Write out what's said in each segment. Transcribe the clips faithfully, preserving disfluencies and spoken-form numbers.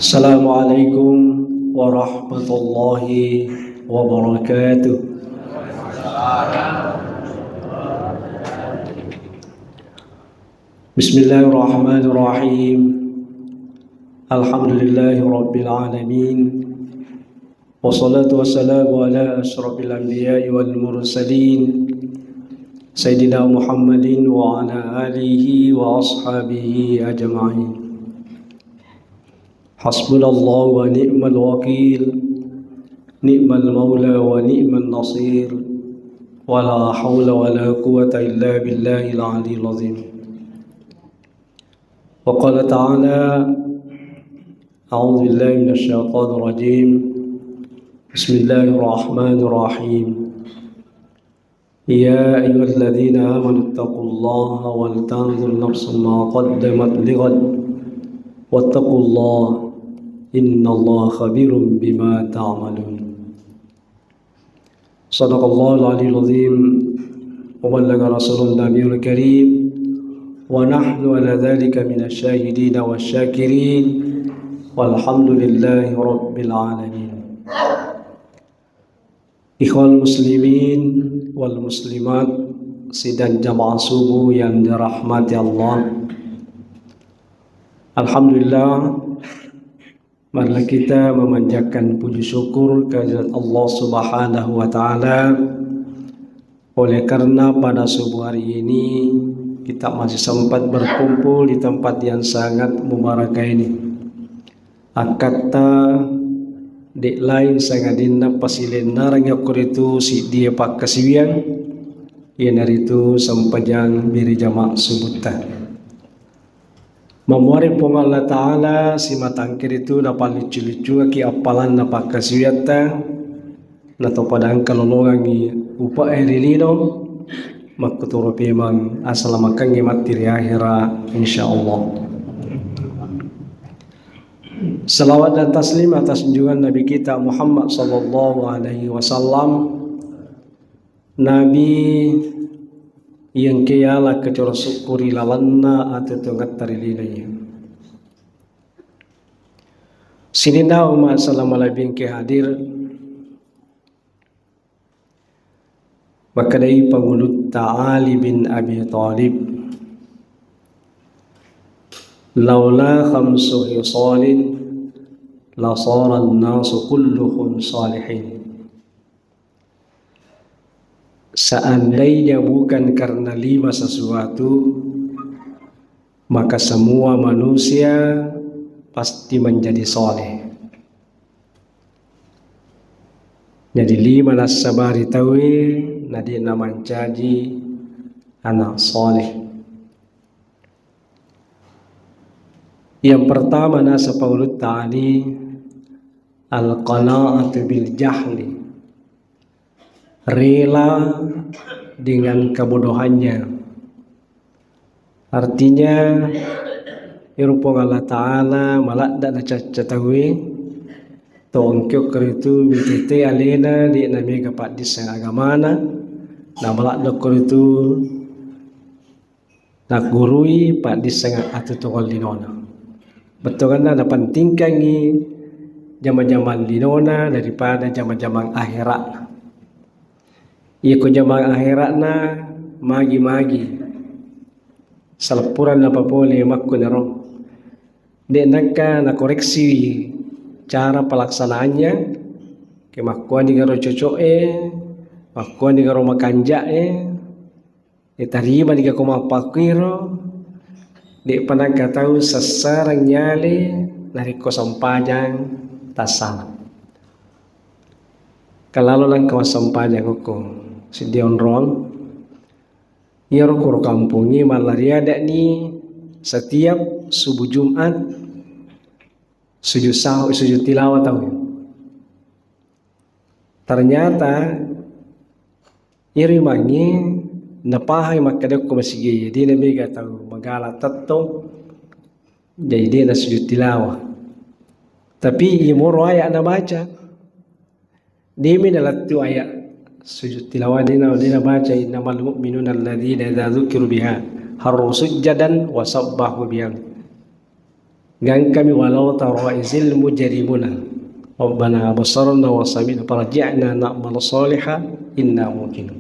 Assalamualaikum warahmatullahi wabarakatuh. Bismillahirrahmanirrahim. Alhamdulillahi rabbil alamin. Wassalatu wassalamu ala asyrafil anbiya'i wal mursalin, Sayyidina Muhammadin wa ala alihi wa ashabihi ajma'in. Hasbunallahu wa ni'mal wakil, ni'mal maula wa ni'man nasir, wa la haula wa la quwwata illa billahil aliyil azim. Wa qala ta'ala, a'udzu billahi minasy syaithanir rajim. Bismillahirrahmanir rahim. Ya ayyuhalladzina amanu taqullaha wal tanzur nafsum ma qaddamat lighad. Wattaqullaha innallaha khabirum bima ta'malun. Sadaqallahul aliyul azim wa ballagha rasulun nabiyul karim wa nahnu ala dzalika minasy syahidin wasy syakirin walhamdulillahi rabbil alamin. Ikhwal muslimin wal muslimat, sidang jamaah subuh yang dirahmati Allah. Alhamdulillah, marilah kita memanjatkan puji syukur kehadirat Allah Subhanahu wa Ta'ala, oleh karena pada subuh hari ini kita masih sempat berkumpul di tempat yang sangat mubarakah ini. Akkatta de' lain sangadinna pasilennareng okko ritu siddie pakkasiwiang, iyanaritu sempajang berjamaah subutta. Mamuare Puang Allah Ta'ala simatangke ritu napalliccu-liccungaki appalanna pakkasiwiatta, natopada engka lolongangngi upe'e ri lino, makkutoro pemeng asalamakengngi matti ri ahera, insyaallah. Salawat dan taslim atas junjungan Nabi kita Muhammad sallallahu alaihi wasallam, Nabi yang ke yala kecoro syukuri lalanna atau tengah tari lino. Sininna umat salama labing ke hadir, makkedai Pangulutta Ali bin Abi Thalib, "Laula khamsu khisalin lasara nasu kulluhum salihin." Seandainya bukan karena lima sesuatu, maka semua manusia pasti menjadi soleh. Jadi lima nassabari tauwe, na de'na mancaji anak soleh. Yang pertama, nasa Pangulutta Ali, al-qana'atu bil jahli. Rela dengan kebodohannya. Artinya, ero Puang Allah Ta'ala maladda nacacca tauwe, to engkeo keritu mitete alena, de'na mega paddisseng agamana, na maladda keritu naggurui paddisseng atutuwang linona. Bettuanna napentingkangngi jama-jamang linona daripada jama-jamang akhera'na. Iyako jamang akhera'na magi-magi saleppuranna papole makkunaro. De' nengka nakoreksiwi cara pelaksanaannya, ke makkuani garo coco'e, makkuani garo makanja'e, itarima ni gako mappakuiro, de' pa nengka tau sassareng nyale narekko sempajang tassala. Kalalo nengka massempajang okko siddi onrong, iyaro kuro kampongnge mallariadani setiap subuh Jumat sujud sahwi, sujud tilawah tau. Ternyata iyaro imangnge napahang makkeda okko masigi'e, de'na mega tau magala tettong, jadi de'na sujud tilawah. Tapi iya moro ayat nabaca, de'mi nalettu ayat sujud tilawah, de'na, de'na baca, "Innamal mu'minuna alladzina idza dzukiru biha kharru sujjadan wa sabbahu bihamdi." Gangkami walau tara izil mujrimuna. Rabbana absarna wa sami'na farji'na na'mal shalihan inna muqinun.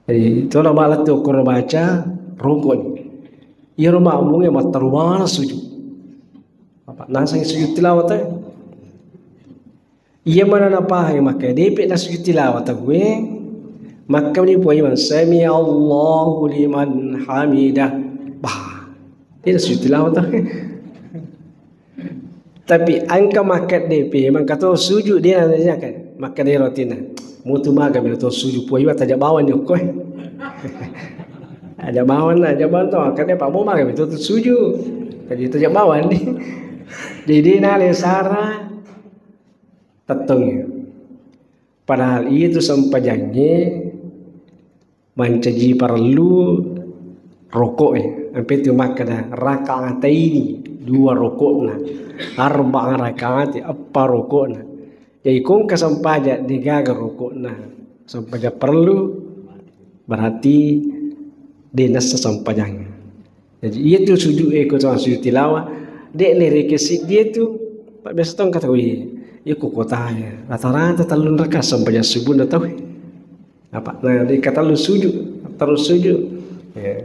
Jadi, itu nama lettu koro baca rukun. Iyaro makmungnge matteru maneng sujud. Apa naseng sujud tilawat e? Iya mana napahang makkeda depe nasujud tilawat tauwe. Makkeda ni Puang Imang, "Sami Allahu liman hamidah." Bah, tidak sujud tilawat tauwe. Tapi engka makkeda depe, mangka to sujud dia nanya kan. Makkeda ero tina. Mutu maga melo to sujud Puang Imang taja bawang ni okkoe. Aja bawang na, aja bawang to, makkeda pa mo maga melo to sujud. Kaji taja bawang ni. Jadi nale sara tettongnge. Padahal itu sempajangnge mancaji parellu roko'e. Ampe tu makkeda rakaataini, dua roko'na, arba'a rakaati, eppa roko'na. Jadi kongka sempajang degaga roko'na, sempajang parellu, berarti de nassa sempajang. Jadi, iya tu sujud e, ko tawang sujud tilawah, de' ne rekeng siddi e tu. Pak biasa tong kata, "Wih, iya ko kota ya. Rata-rata tellung rakaat sempajang subuh na tau." Apa? Nah, de' ka tellu sujud, terus sujud. Ya.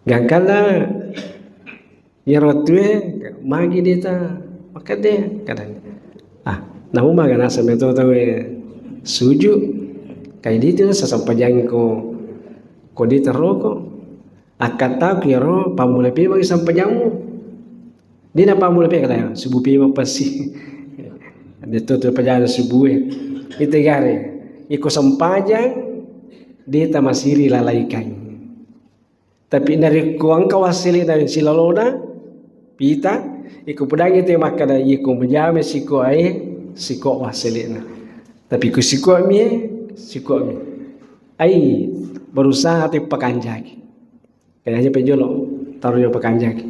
Gangkanna iyaro wettue magi deta makkeda kadang. Ah, namu maga naseng meto tau e sujud. Kai ditu sasempajang ko, ko deta roko. Akkattaku iyaro pammula pemeng sempajammu. Dena pammula pemeng kada subuh pemeng pasti. Deto tu pajana subuh e. Ite gare. Iko sempajang deta masiri lalaikai. Tapi narekko engka wassele'na silalona pita, iko pedangi te makkada iko majame siko ae, siko wassele'na. Tapi ko siko mi, siko mi. Ai berusaha te pakanjaki. Kayaknya pejolo taruh yo pakanjaki.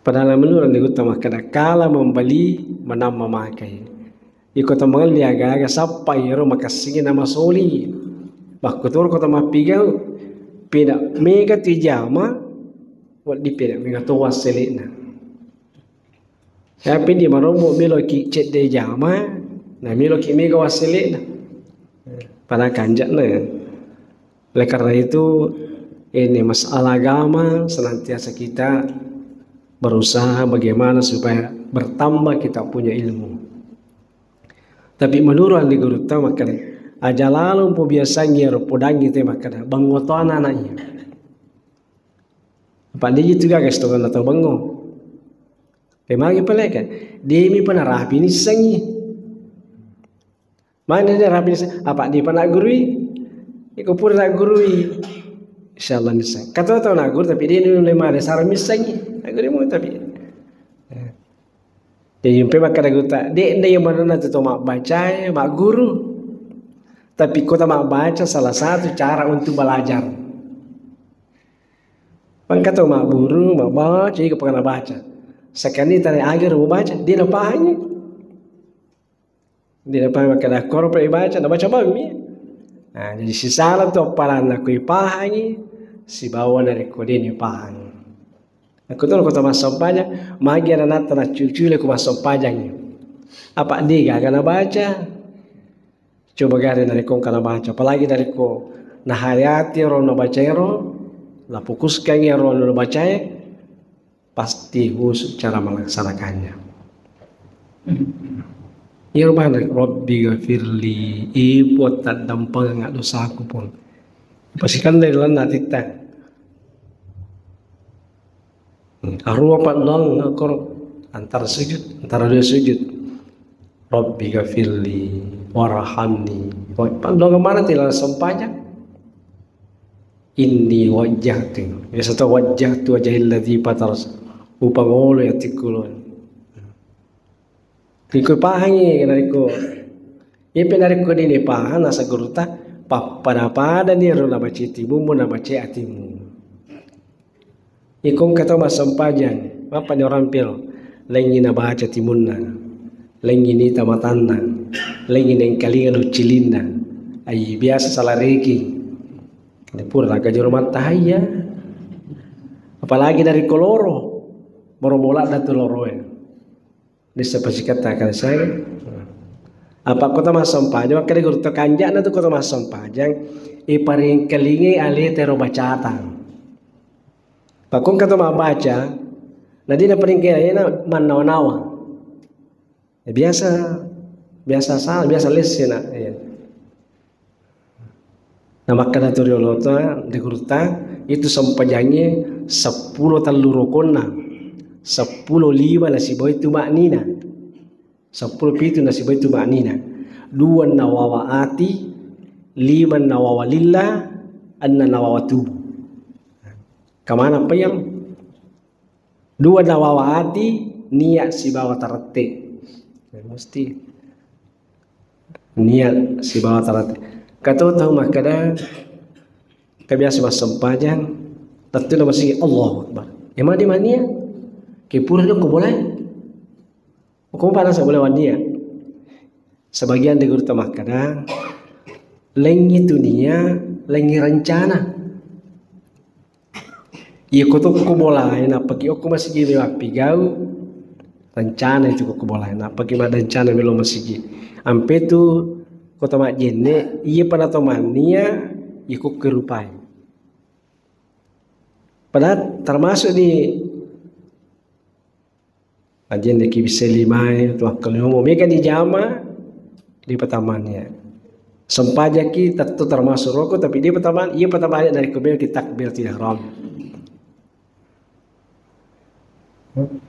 Padahal menurut di gutta makkada kala membeli menang memakai. Iko to mangelli aga-aga sappa iyaro makessingi namasoli. Makkutoro ko to mappigau, peda mega tu ijama, wedding peda mega to wassele'na. Tapi di marombo meloki cedde jama, na meloki mega wassele'na. Pada kanjakna ya. Oleh karena itu, ini masalah agama senantiasa kita berusaha bagaimana supaya bertambah kita punya ilmu. Tapi menurut ahli gurutta makkada, aja lalompo biasangngi ero podangngi te makkada, bango to anak-anaknya. Apa dia itu gagas to na tau bango. Memang apa leka? Dia mi pernah rapi nissangi. Mana dia rapi nissangi? Apa dia pernah gurui? Iko pura gurui. Insyaallah nissangi. Kata tau na guru tapi dia ni mulai mana sarang missangi. Na guru mu tapi. Jadi, yumpe makkada gutta, de' nda iya manenna tu to mabbacae, magguru. Tapi kota mabbaca salah satu cara untuk belajar. Mangka to magguru, mabbaca, iko pagana baca. Sekali tare agar mau baca, dia na pahangi. Dia na pahangi makkada koro pe baca, na baca bami. Nah, jadi sisala to paranna kui pahangi, sibawa narekko de' ni pahangi. Aku toro kota massempajang, magi ananatta naccucule ku massempajangngi. Apa de' gaga nabaca? Coba gare narekko engka nabaca, apalagi narekko nahayati ero nabaca ero, nafokuskangngi ero anu nabacae, pasti khusus cara melaksanakannya. Iyaro bana, "Rabbi ghafirli," ipo taddampengeng dosaku pun. Pasikanda lalenna atitta. Arua paddoang akkoro antara sujud, antara dua sujud. "Rabbi ghafirli warhamni." Paddoang mana ti laleng sempajang? "Inni wajjahtu." Biasa to, "Wajjahtu wajhiyalladzi fatara." Upangolo ya tikkulo. Iko pahangi narekko, ipe narekko de' ni pahang nasa gurutta, pappada-pada ni ro nabaca timummu, nabaca atimmu. Iko engka to massempajang, mappa ni orang piro, lengngi nabaca timunna, lengngi nita matanna, lengngi nengkalinga nuccilinna, ai biasa salah reki. Pura lagga joro mattahayya. Apalagi dari koloro, moro bola datu loroe. Dessa pasikata kali saya. Apa kota massempajang, makkeda guru to kanjana tu kota massempajang, iparingkelingi alete ro bacata. Pakongka to mabbaca, na dina paringkelingi na mannawa-nawa. Ya, biasa, biasa salah, biasa lesse na. Iya. Na makkeda tu riolota, di gurutta, itu sempajangnge seppulo tellu rokonna, seppulo lima nasibawai tuma'nina, seppulo pitu nasibawai tuma'nina, dua nawawa ati, lima nawawa lilla, enna nawawa tubuh. Kamana payang? Dua nawawa ati, niat sibawa tarette. Mesti niat sibawa tarette. Kato tau makkeda, kebiasa massempajang, tettuna masigi Allahu Akbar. Emang dia mania? Kepura dong ko boleh. Ko pada boleh wania. Sebagian di guru makkeda, lengngi tu nia, lengngi rencana. Iya ko tokko bolae, nappaki okko masigi mappigau, rencana itu ko bolae, nappaki maddencana melo masigi. Ampe tu kota majjenne, iya pada to mannia, iya ko kerupai. Padahal termasuk di Ajjenneki bissai limae, tuakkalimomo, mega dijama, dipatamania. Sempajaki tettu termasuk roko, tapi dia pertama, iya pertama dari kubel kita takbiratul ihram.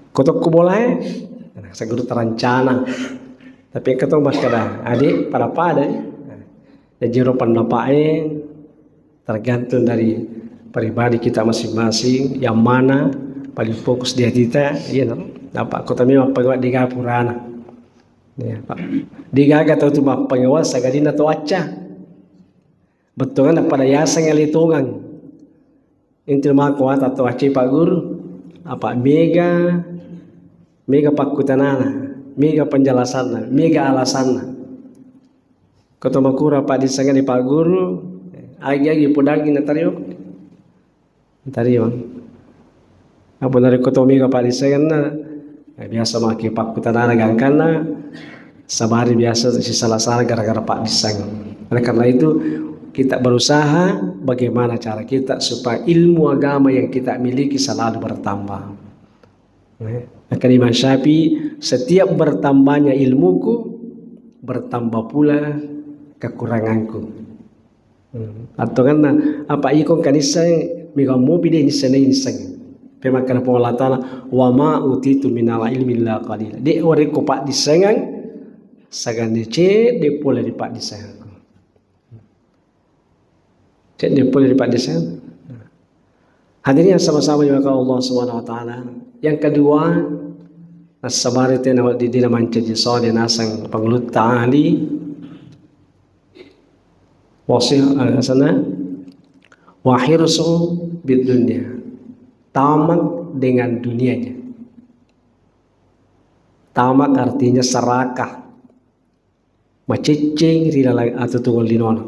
Kotokku bolae, seguru terancana. Tapi engka to makkeda, adik, pada-pada, eh. Jaji ro pendapat, eh, tergantung dari pribadi kita masing-masing, yang mana paling fokus di hati kita, iya no. Apa kota memang pegawai di gapurana. Ya, Pak. Digaga tau tu mappengewa sagadinna to acca. Bettuanna pada yaseng ale tongang. Inti mako ata to acce Pak Guru, apa mega, mega pakkutanana, mega penjelasanna, mega alasanna. Koto makura Pak disengani Pak Guru, agi-agi pudangi na tariwa. Tariwa. Apa narekko to mega Pak disenganna, eh, biasa maki pakkutanana gangkanna, sabari biasa sisala-sala gara-gara Pak diseng. Oleh karena itu, kita berusaha bagaimana cara kita supaya ilmu agama yang kita miliki selalu bertambah. Eh, kata Imam Syafi'i, setiap bertambahnya ilmuku, bertambah pula kekuranganku. Hmm. Atau kan apa iko kanisseng, mega mopi de nisseng, nisseng. Pemakkana Puang Allah Ta'ala, "Wa ma utitu minal ilmi illa qalila." De warekko Pak dissengang, sagane cedde pole di Pak dissengang. Cedde pole di Pak dissengang. Hadirin yang sama-sama dimuliakan Allah Subhanahu wa Ta'ala. Yang kedua, nasabari tena di dina mancaji sode nasang pangulutta ali. Wasih, eh, sana. Wahirsu bid dunia. Tamak dengan dunianya. Tamak artinya serakah. Macecceng ri laleng atuo-tuongeng linona.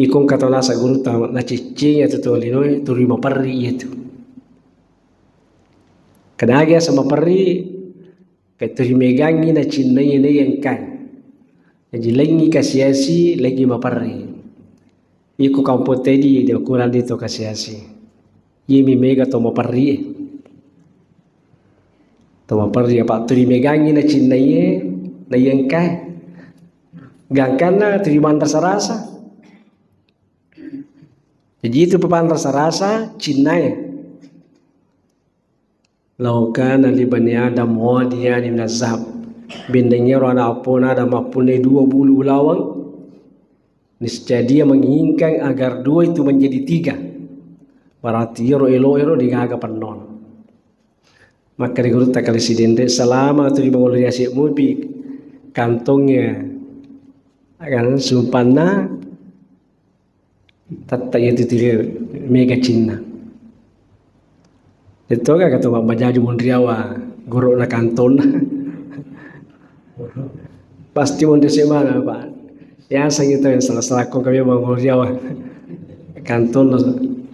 Iko engka tau naseng gurutta, nacecceng atuo-tuongeng linoe, tuli maperri iyatu. Kenagi asa maperri, ke tuli megangngi nacinnai nai engkae. Jaji lengngi kasiasi, lengngi maperri. Iko kampong tedi, de ukurang di to kasiasi. Iyemi mega to maperri e. To maperri apa tuli megangngi nacinnai e, naiengkae. Gangkanna tuli manrasa-rasa. Jaji itu papanrasa-rasa, cinnae. Lau kana li bani Adam wadiyani minaz zahab. Bendengngero ana appona Adam mappunnai dua bulu ulaweng. Niscaya dia menginginkan agar dua itu menjadi tiga. Berarti iyaro elo ero digaga pennona. Maka di gurutta kali sidenre selama tu di mangolo riase mupi kantongnya kan sumpanna Tette iya titiri mega cinna. Detto ga kato mabbajaju monriawa goro'na kantonna. Pasti monri semana, Pak. Biasa kita yang salah-salah kok kami mau monriawa kantonna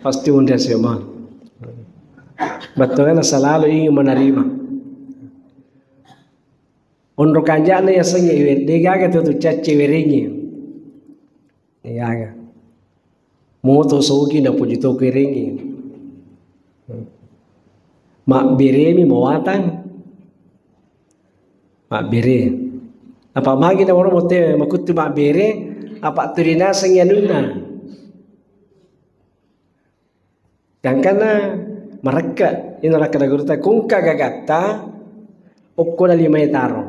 pasti monri semana. Bettuanna selalu ingin menerima. Onro kanja'na yasengnge iwe-, degaga tu tu cacce werengnge. Degaga. Moto sogi napuji to kerengnge. Mabberemi mawatang. Mabbere. Apa magi na waro mote makuttu mabbere, apa turi naseng anunna. Gangkanna marekka, ina nakkeda gurutta, kungka gagatta, okko na limae taro.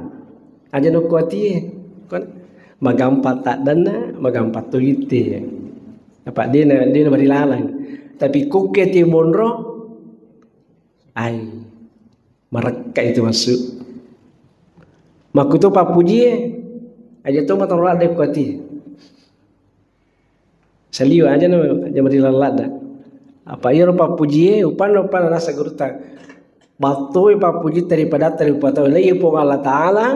Aja nokko atie. Kon-, magampa taddanna, magampa to itte. Apa dena, dena marilalang. Tapi kukke tie monro, ai, marekka itu masuk. Makkuto pappujie, aja to matoro ladde ko atie. Salio aja na, aja marilalang ladda. Apa iyaro pappujie, upanna, upanna nasa gurutta. Battoi pappuji daripada, daripada tau. Lai Puang Allah Ta'ala,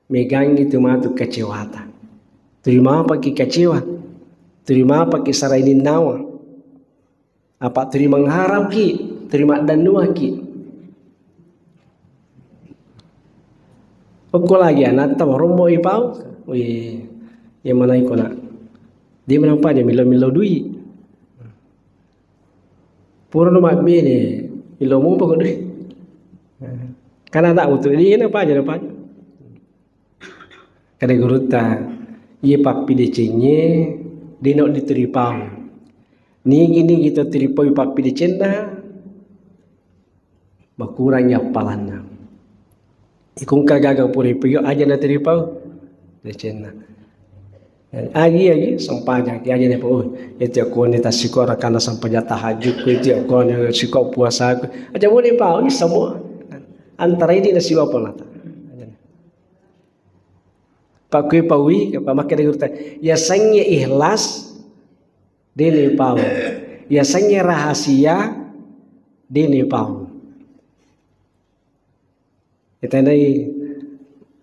megangi tu matu kecewata. Turi mapaki kecewa. Turi mapaki saraini nawa. Apa turi mengharapki, turi maddannuaki. Okko lagi anatta marommo ipau. Wih, yang mana iko nak? Dia menampa dia milo-milo dui. Pura no mabbene, milo mopa ko dui. Karena tak butuh dia apa aja apa. Kada gurutta, iye pappidecengnge de' nawedding tu ripau. Nigi-nigi to tu ripau pappidecenna, makurangngi appalanna. Iko engka gaga pura ipeyo aja na tu ripau decenna. Agi, agi, sempajang ki aja ne, oh, itu aku ni tasiko rakana sempajang tahajud ku, itu aku ni siko puasa ku. Aja boleh pau, ini semua antara ini na siwa pelata. Pakkui paui, apa makkeda gurutta, yasengnge ikhlas, de' naipau. Yasengnge rahasia, de' naipau. Itanai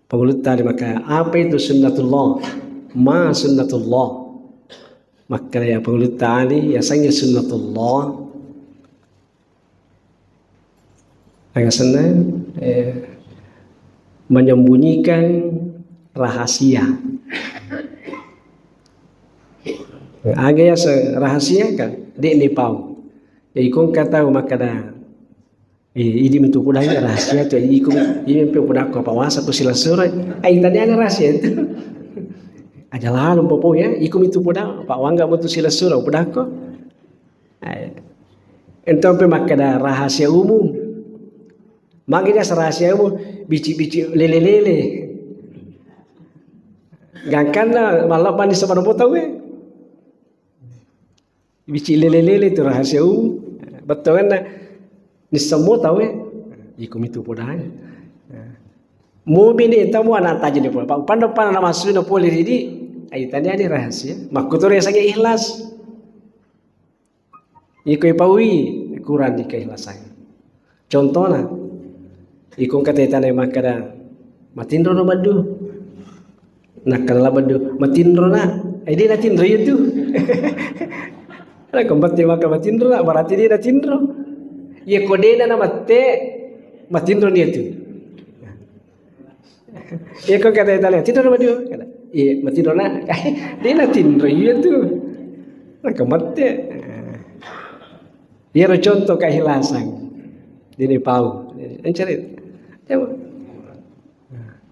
pangulutta di maka, apa itu sunnatullah? Ma sunnatullah? Makkeda ya pangulutta ni, yasengnge sunnatullah. Aga senna, eh, menyembunyikan rahasia. Aga yaseng rahasia kan, de' naipau. Jadi kong kata makkeda, eh, idi mitu pudai rahasia tu, iko, idi mitu pudakko apa wasa ko silessureng. Ai tadi ada rahasia itu. Aja lalu popo ya, iko mitu puda, apa wangga mitu silessureng pudakko. Ai. Ento pe makkeda rahasia umum. Magi dia rahasia umum, bici-bici lele-lele. Gangkanna mallabbani sama nopo tau e. Bici lele-lele tu rahasia umum. Bettuanna nissemmo tau e. Iko mitu podai. Momi ni tamu anak tajin ni pole. Pak, panda-panda nama suna pole ridi. Ai tadi ada rahasia. Makkutore sange ikhlas. Iko ipaui, kurang di keikhlasan. Contohna, iko engka tana makkeda, "Matinro no maddu." Nakkeda la maddu, "Matinro na." Eh, de' natinro iya tu. Nah, ko mette maka matinro na, berarti de' natinro. Iya ko de' na mette, matinro ni iya tu. Iya ko kata Italia, "Tinro na maddu." Kata, "Iya, matinro na." De' natinro iya tu. Naka mette. Iyaro contoh keikhlasan. Ini pau. Encari.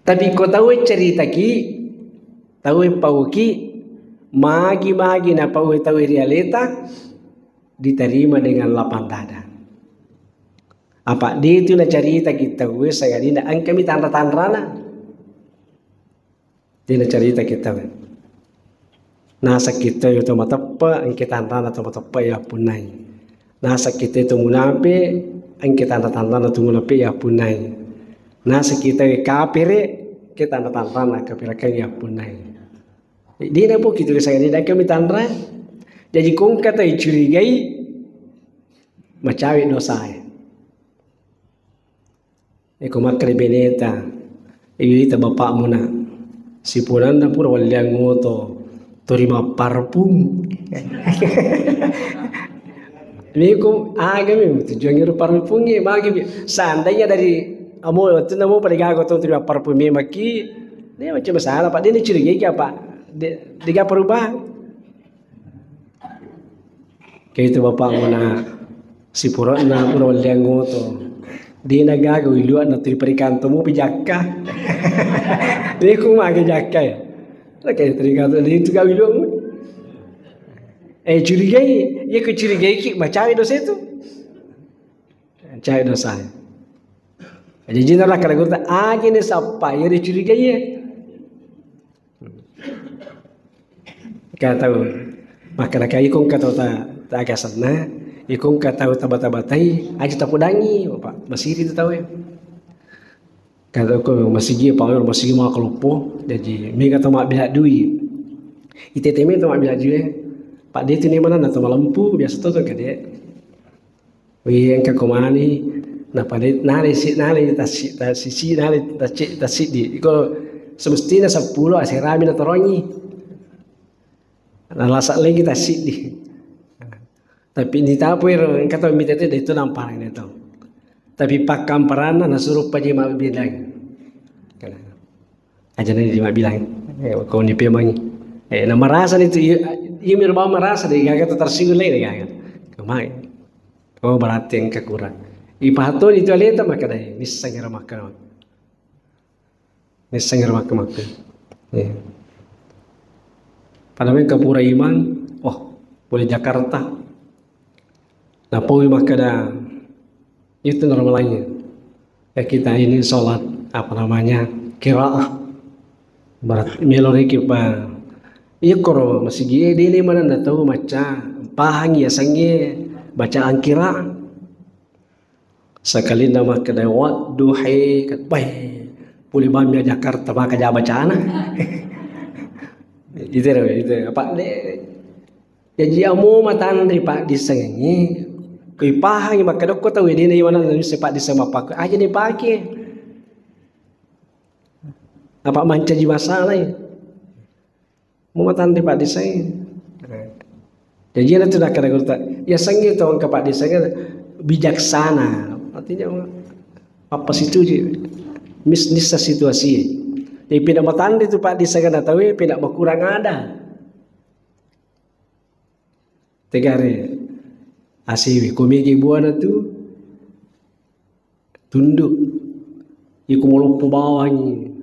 Tapi ko tau ceritaki, tau pauki, magi-magi na pau tau ri aleta, diterima dengan lapang dada. Apa de' tu nacaritaki tauwe, sangadinna engkami tanra-tanrana. De' nacaritaki tauwe. Nasakki tauwe to mateppe', engka tanrana to mateppe' yappunnai. Nasakki tauwe to munape', engka tanra-tanrana to munape' yappunnai. Nasakki tauwe kapere', engka tanra-tanrana kaperekeng yappunnai. De' napoki tu sangadinna engkami tanra. Jaji ko engka tau curigai, macawe' dosae. Iko makkeda beneta, "Iyo ita bapakmu na, siponanna pura walliang oto, tori mapparfum." Meko agami tujuan ero parfum e magi bi. Seandainya dari amo wettunna mo pada gaga tong terima parfum e maki, de macam masalah, Pak. De curigai ki apa? De, de ga perubahan. Kayak itu bapak mana si purana pura wali angoto. De na gaga wiluak na tuli perikanto mo pi jakka. De ku magi jakka ya. Oke, terima kasih. Itu gawi dong. Eh, curigai, ya ku curigai ki, macam dosa itu. Cari dosa. Jadi, jina lah, kada gurta, aja nih sapa, ya dicurigai ya. Kata, maka nak ikon kata ta, ta agasanna, ikon kata ta bata-batai, aja tapudangi, Bapak, masih itu tahu ya. Kada ko masigi, pa masigi makkaloppo, jaji mega to mabbela dui. Itete me to mabbela dui, Pak, de tu ni mana na to malempu, biasa to, to kade. Wi engka ko mani, na pade, nale si, nale tasi, tasi, si, nale tasi, tasi di. Iko semestina seppulo aserami na torongi. Nalasa lagi tasi di. Tapi ni tapo ero engka tau mitete de tu namparang de tau. Tapi pakkamparanna nasuro paje mabbilang. Aja na di mabbilang. Eh, ko ni pemangi. Eh, na marasa ni tu, iya, iya mi rupa marasa de gaga tu tersinggung lagi de gaga. Kemai. Oh, berarti engka kurang. Ipahatto itu aleta maka dai, nisseng ero makkeda. Nisseng ero makke-makke. Iya. Pada mengka pura imang, oh, boleh Jakarta. Napoi makkeda, itu normalnya. Ya, kita ini sholat, apa namanya, kiraah. Berat, melo riki pa. Iya koro masigi e, dene mana nda tau macca, pahangi ya sange, bacaan kiraah. Sakalinna makkeda, "Wadduhe," kat-, bai, pole bammi Jakarta maka ja bacana. Itu, itu, apa, de-, jaji amo matanre paddissengengnge, kui pahangi makkeda ko tau dena iwana nisse paddisseng mappaku, aja ni pake. Apa mancaji masalah ya? Mau matanre paddiseng. Jadi, iyana tu nakkeda gurutta, yasengnge to engka paddiseng bijaksana. Artinya, apa situju. Mis-, nissa situasi. Jadi, pinda matanre tu paddiseng na tawe, pinda makurang ada. Tegare asiwi, ko megi buana tu, tunduk. Iko maloppo bawangi.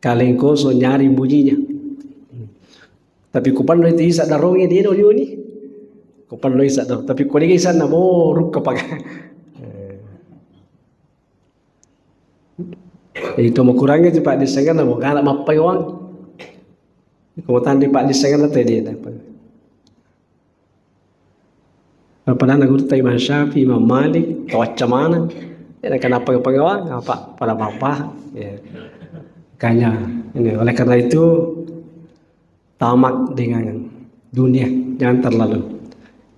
Kaleng kosong nyari bunyinya. Tapi kupanno itu isa daronge dia no yoni. Kupanno isa daro. Tapi ko dega isa na mo rukka paga. Itu makurang itu paddissengenna mo kana mappaiwang. Ko matanre paddissengenna tede dapat. Padahal gurutta Imam Syafi'i, Imam Malik, tawacca maneng. Ya, kenapa pengawang? Apa? Pada apa? Ya. Makanya, ini, oleh karena itu, tamak dengan dunia, jangan terlalu.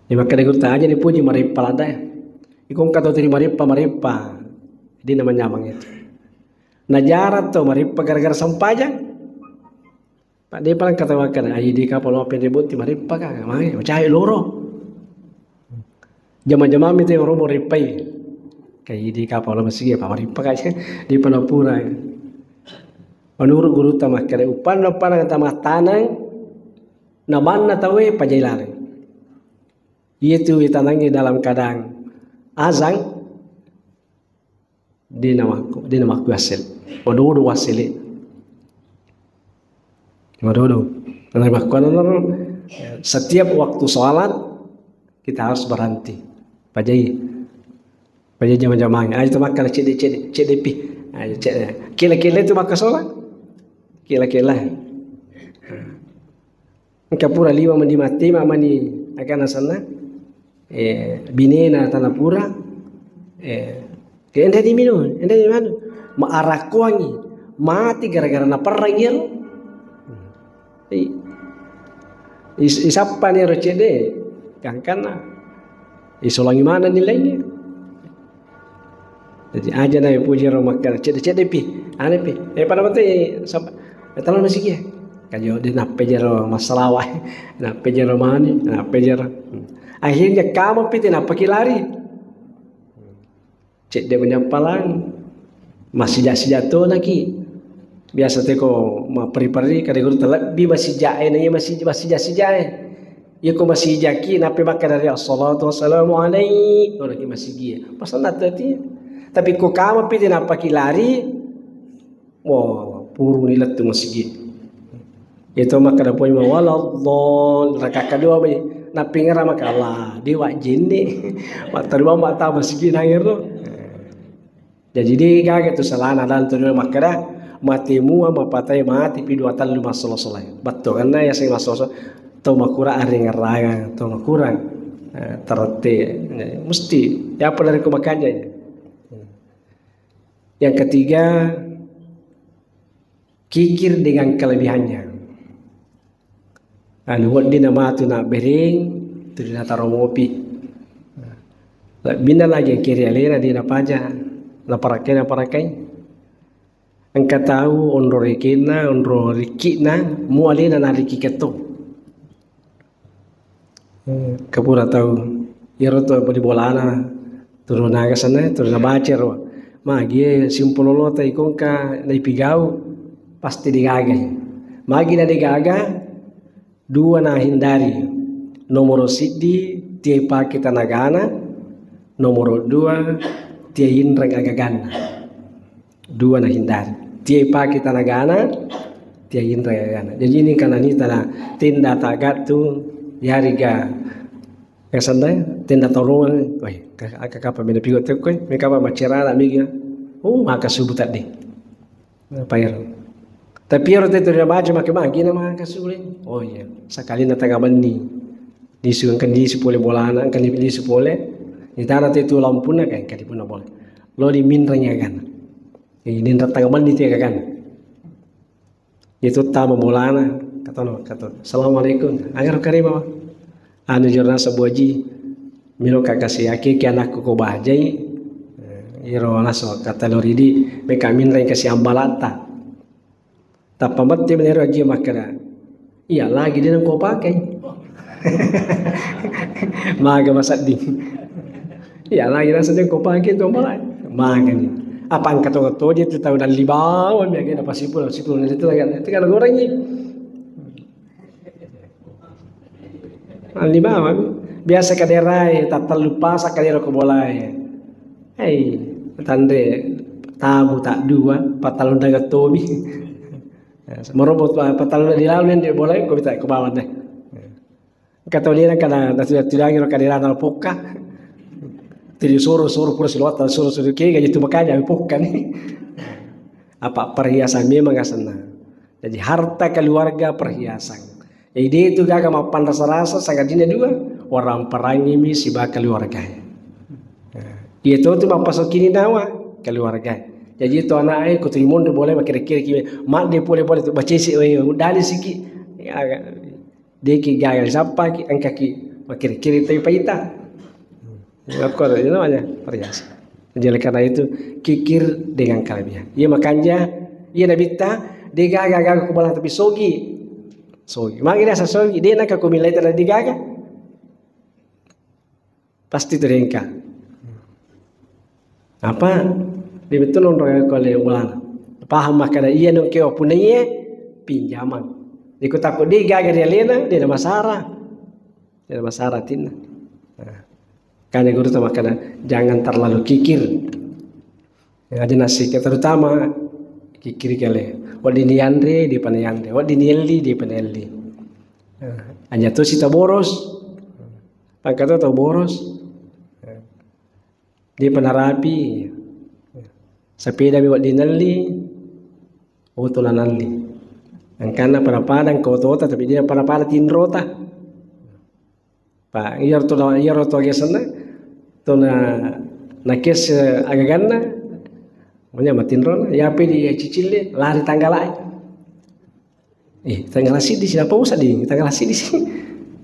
Ya, maka gurutta aja dipuji mareppa ladda ya. Iko engka tau tuli mareppa, mareppa. Jadi namanya nyamang itu. Najarat to mareppa gara-gara sempajang. Pak, de palang kata makan, ai di kapal lo pende boti mareppa ka, mai, macai loro. Jama-jama mi te robo reppai. Kai di kapal lo masigi, apa mareppa ka, di pala pura. Menurut gurutta makkeda, upanna, upanna tama tanang, na banna tawe pajai laleng. Iya tu tanangi dalam keadaan azan, Dé namakku, dé namakku wassélé. Madodo wassélé. Madodo. Karena makkuanaro, setiap waktu sholat, kita harus berhenti. Pajai. Pajai jama-jamang. Aja tu makkeda cédé-cédé, cédé pi. Aja cédé. Kéla-kéla itu makka sholat. Kéla-kéla. Engka pura liwa mandi matti, ma mani agana sanna. Eh, binena tana pura. Eh, ke enda di minu, enda di manu. Ma arakkuangi, mati gara-gara naperrangi ero. I-, is-, isappani ero cédé, gangkanna. Isolangi mana nilainya. Jadi aja na puji ro makkeda, cédé-cédé pi, ane pi. Eh, pada mate, sab-, eh, tala masigi ya. Kajo de nappejero massalawa, nappejero mani, nappejero. Akhirnya kama piti nappaki lari. Cedde menyappalang. Masija-sija tonaki. Biasa teko maperi-peri kada guru terlebih masija e na iya masija, masija-sija e. Iya ko masijaki nappe makkeda ri assalatu wassalamu alaihi. Ora ki masigi. Pasal nanti. Tapi ko kama piti nappaki lari, wah, puruni lettu masigi. Itu makkeda poi ma waladdallin, raka kedua mai. Nappingera maka Allah, dewa jenne. Matterima mata masigi nangero. Jadi de gaga tu salana dan tu makkeda mate mua mapatai mati pi dua tellu massolo-solo. Bettuanna ya sing massolo tau makurang aringerrangang, tau makurang eh, terette. Mesti ya apa dari ko makanja. Yang ketiga, kikir dengan kelebihannya. Anu, wedding namatu nabbereng, tuli nataro mopi. Lebbinna lagi engka ri alena de napaja, naparakkai, naparakkai. Engka tau onro rekenna, onro rikki'na, mu alena narikki ketto. Kapura tau iyaro to bali bolana, turu naga sana, turu nabaca ro. Magi e simpulolota ikongka naipigau, pasti digagai. Magi na digaga, dua na hindari. Nomoro siddi, tiai pake tanagana. Nomoro dua, tiai inreng agaganna. Dua na hindari. Tiai pake tanagana, tiai inreng agaganna. Jadi ini kan ani tana tenda tagattu, yariga Kasandai, tenda tolongan, woi, ka-, aka kapa mena pigo tekkoi, me kapa macerana miga. Oh, maka subuh tadi. Apa ero? Tapi ero te tuli nabaca make magi na maka subuh. Oh iya, sakalina tanga benni. Lisu engka lisu pole bolana, engka lisu pole. Ditana te tu lampuna kan engka dipuna bola. Lo di minreng ya kan. Ini tanga benni te kan. Itu tama bolana, katana, kata, "Assalamualaikum." Agaro karima, anu jurnal sebuaji, milo kakasi ake ki anakku ko bajai, eh, iro laso kata loridi, meka minreng kasi ambalatta. Tappa mette menero aji makkeda, "Iya lagi de nengko pakai." Maga masedding. Iya lagi rasa de ko pakai to malai. Magani. Apa engka to to je tu tau dalli bawang biasa na pasipul, pasipul itu kan, itu kan goreng ni. Dalli bawang. Biasa kaderai, tattellu pasa kadera ko bolai. Hei, tanre tamu tak dua, patalung daga tobi. Merobot patalung di lalu ni bolai ko bita ko bawang deh. Engka tau lena kana natudang-tudangi ro kaderana pokka. Tuli soro-soro pura siloatta soro-soro kega je tu makanya pokka ni. Apa perhiasan memang asenna. Jadi harta keluarga perhiasan. Jadi de tu gaga mappanrasa-rasa sangadinna dua, warangparangimi siba keluarga. Iya to tu mappasokini nawa keluarga. Jadi to anak e ko tu imondo boleh makira-kira ki madde pole pole tu bacesi we udali siki. Ya, Deki gaga sappaki, engkaki makiri-kiri tapi paita. Apa itu namanya? Perhiasan. Jadi oleh karena itu, kikir dengan kelebihan. Iya makanja, iya nabitta, de gaga gaga kubalang tapi sogi. Sogi. Magi nasa sogi, de naka kumilai tadi gaga. Pasti tu de engka. Apa? De betul nonro ko le ulana. Paham makkeda iya nengke wapunaiye pinjaman. Iko takut de gaga ri alena, de na masara. De na masara tinna. Nah. Kanya guru tu makkeda, "Jangan terlalu kikir." Aja nasi terutama kikir kale. Wedding nianre, de pana yanre. Wedding nielli, de pana elli. Nah, aja tu si taboros. Pangkata tau boros. Dia panarapi. Sepeda mi wedding nelli, oto na nalli. Angkana pada-pada engka oto-ota tapi dia pada-pada tinrota. Pa iya to iya to agesenna. To na nakes agaganna. Manya matinrona, ya pe di cicille lari tanggalai. Eh, tanggal siddi si, apa usah di tanggal siddi si.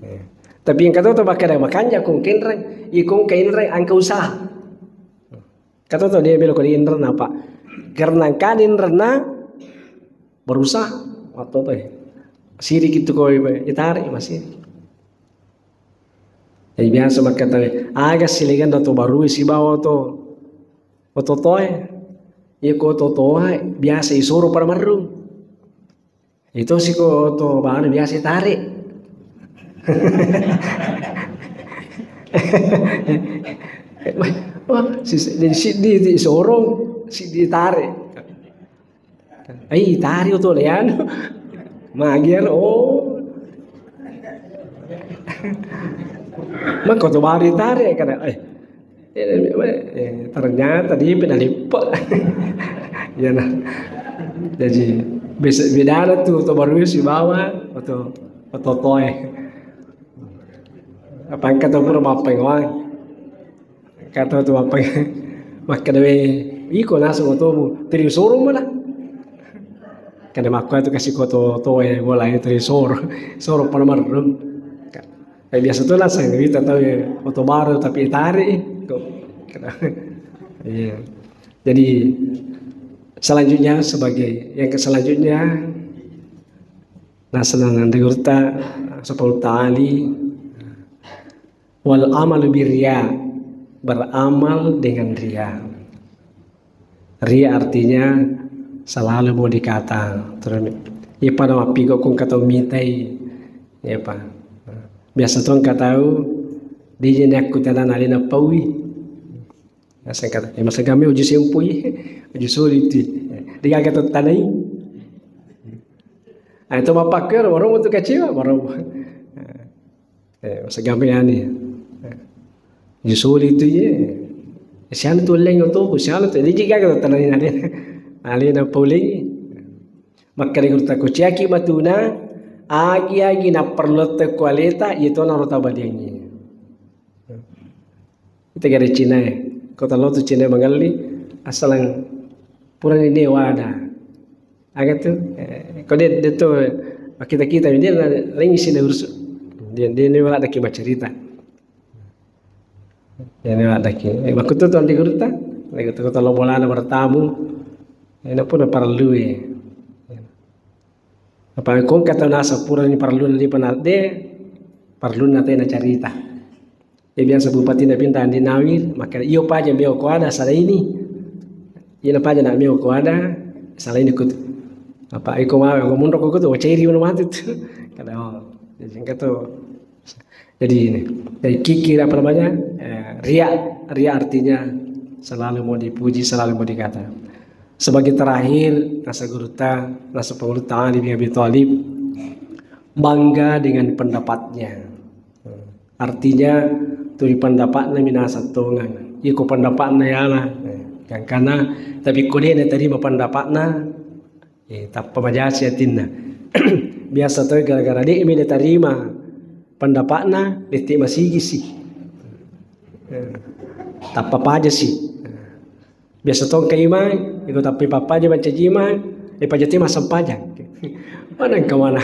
Eh, tapi yang kata tu makkeda makanja ko kenreng, iko kenreng angka usaha. Kata tu dia bilang ko di inreng apa? Karena kan inreng na berusaha waktu tu. Eh. Siriki tu ko itare masiri. Jadi biasa makkata, aga silainna to barui sibawa to, oto toe. Iya ko oto toa biasa isoro pada marru. Itu siko oto baru biasa itare. Wah, wah, si, si, di, si, di, di sorong, si ditare. Ai, tari oto lean. Magiar, oh. Maka oto baru itare, kada, eh, eh, eh, ternyata dia pernah lipat. Ya, nah. Jadi, bes-, bedana tu oto baru sibawa, oto, oto toe. Apa engka tau pura mappengoang. Kata tu apa? Makkeda we, iko naseng otomu, teri soro mana? Kada makko tu kasi ko to, to, eh, bola, eh, teri soro, soro pada marru. Eh, biasa tu naseng, kita tahu ya, oto baru tapi tarik, eh. Kok, kada. Iya. Jadi, selanjutnya sebagai, yang ke selanjutnya, naseng anre gurutta, sepuluh tali, wal amalu birria, beramal dengan ria. Ria artinya selalu mau dikata. Terus, iya pada mappigo kong kata mitai. Iya pa. Biasa tu engka tau, dia ni aku tanah nalina paui. Naseng kata, eh, masegami uji sempui, uji soliti. Digaga tu tanai. Ah, itu mapakkero, baru tu kecewa, baru. Eh, masegami ani. Uji soliti ye. Siapa tu leng tu, siapa tu. Digaga tu tanai nalina. Nalina pauling. Makkeda gurutta, ko ciaki matuna, agi-agi napparelluang ko aleta, iya tona ro tabadiangngi. Ita gare Cina e, ko tallo tu Cina e mangelli, assalang purani ne wada. Aga tu, eh, ko de, de tu, kita-kita, dia lain sini urus. Dia, dia ni wala daki macerita. Jadi, maddaki. Eh, makkutu tu anre gurutta, lagi tu kota lo bolana bertamu. Ini pun parellu e. Apa kong kata nasa pura ni parellu ni penade, parellu na tena carita. Eh, biasa bupati na pinta andi nawir, maka iyo paja meo ko ada salah ini. Iyo paja na meo ko ada, salah ini kutu. Apa iko mau ngomong ko kutu, oh, ceri mana mati tu. Kada, oh, jadi kata Jadi ini, jadi kikir apa namanya? Eh, ria. Ria artinya selalu mau dipuji, selalu mau dikata. Sebagai terakhir, nasa gurutta, nasa pengurutta Ali bin Abi Thalib, bangga dengan pendapatnya. Artinya, tuli pendapatna minasa tongang. Iko pendapatna yala. Gangkana, tapi ko de na terima pendapatna, Eh, tappa majasi atinna. Biasa toi gara-gara de' mi natarima pendapatna, dette masigi si. Eh, tappa paja si. Biasa tong ka imang, iko tappa pappaja mancaji imang, eh, paja te massempajang. Mana engka mana?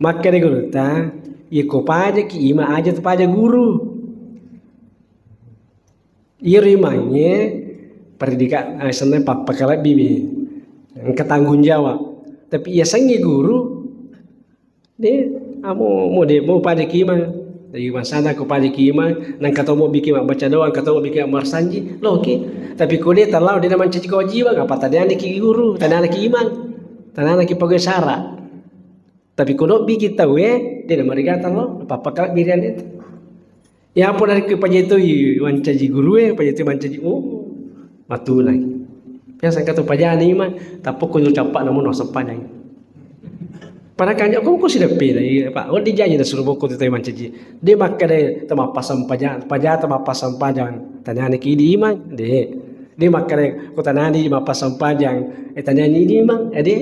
Makkeda gurutta, iko paja ki imang aja tu paja guru. Iyaro imangnge pendidikan, eh, senna pappakalebbi mi. Engka tanggung jawab. Tapi iya sengnge guru, de, amo, mo de, mo paja ki imang. Jadi maksana ko paja ki imang, nang katomo biki mabbaca doang, katomo biki marsanji, loki. Tapi ko de talao de na mancaji kewajiban, apa taniana ki guru, taniana ki imang, taniana ki pegawai sara. Tapi ko nobbi ki tau e, de na marigata lo, pappakalebbi rianre tu. Iya pun narekko pajetoi mancaji guru e, pajetoi mancaji, oh, matuna. Biasa engka tu pajana imang, tappa ko cappa namu no sepanjang. Pada kanja ko, ko sideppe na, iya, Pak. Oh, dijanji na suruh boko tu mancaji. De makkeda tamappasang pajang, paja tamappasang pajang. Taniana ki idi imang, de. De makkeda ko taniana idi mappasang pajang, eh, taniana idi imang, eh, de.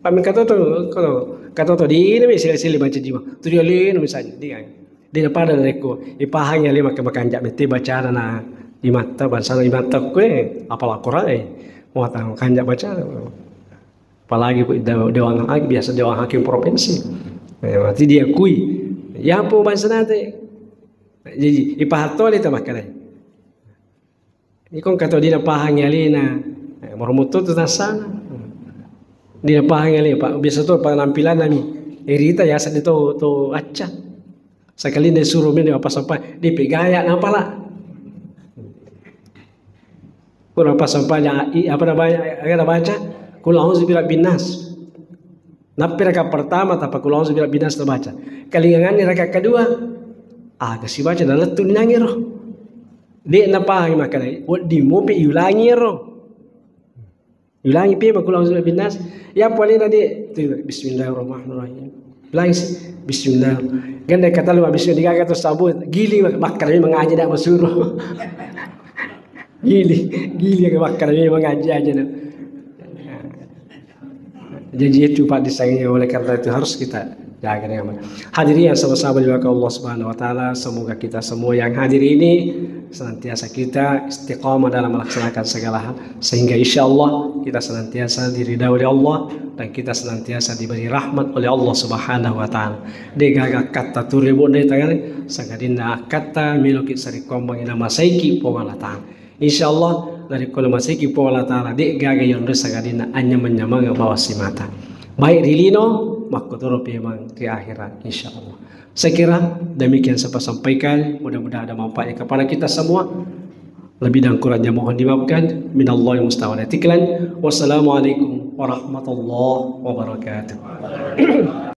Pami katoto, ko, katoto di ini mi sili-sili mancaji imang. Tu dia lino misalnya, dia. Dena pada narekko ipahangi ale makke makanja mette bacana na imatta, bangsana imatta kue, apala Quran e, muata makanja bacana. Apalagi ku da-, dewan hak-, biasa dewan hakim provinsi. Eh, berarti diakui. Iya po bangsana te. Jadi, ipahatto ale te makkeda. Iko engka to dina pahangi alena. Eh, moromo to tu tassana. Di napahang ale, Pak. Biasa to penampilan nami. Erita ya sedih to to acca. Sekali ne suruh mene apa sampai di pegaya napa lah. Kurang pas sampanya, i-, apa namanya, apa namanya? Kul a'udzu birabbin nas. Nappi raka pertama tapa kul a'udzu birabbin nas tabaca. Kalinganganni raka kedua, aga sibaca nalettu ninangiro. De' napahangi makkeda, wedding mopi yulangi ro. Yulangi pe kul a'udzu birabbin nas. Ya polena de' tu bismillahirrahmanirrahim. Yulangi si bismillah. Ganda kata lu bismillah digaga to sabu gili makkeda mangaji dak masuro. Gili, gili yang makan ini mengaji aja nih. Jadi itu Pak disayang, oleh karena itu harus kita jaga dengan baik. Hadirin yang sama-sama dimuliakan Allah Subhanahu wa Ta'ala, semoga kita semua yang hadir ini senantiasa kita istiqamah dalam melaksanakan segala hal, sehingga insya Allah kita senantiasa diridhai oleh Allah dan kita senantiasa diberi rahmat oleh Allah Subhanahu wa Ta'ala. De' gaga akkatta tu rebo' de' tangan, sangadinna akkatta meloki sarikombang ina masaiki Puang Allah Ta'ala. Insya Allah, narekko lo maseki Puang Allah Ta'ala, de' gaga yonroi sangadinna anyameng-nyameng bawa simata. Baik ri lino, makkotoro pemang ri akhirat, insya Allah. Saya kira demikian saya sampaikan, mudah-mudahan ada manfaatnya kepada kita semua. Lebih dan kurangnya mohon dimaafkan. Minallahil musta'an wal i'tiklan. Wassalamualaikum warahmatullahi wabarakatuh.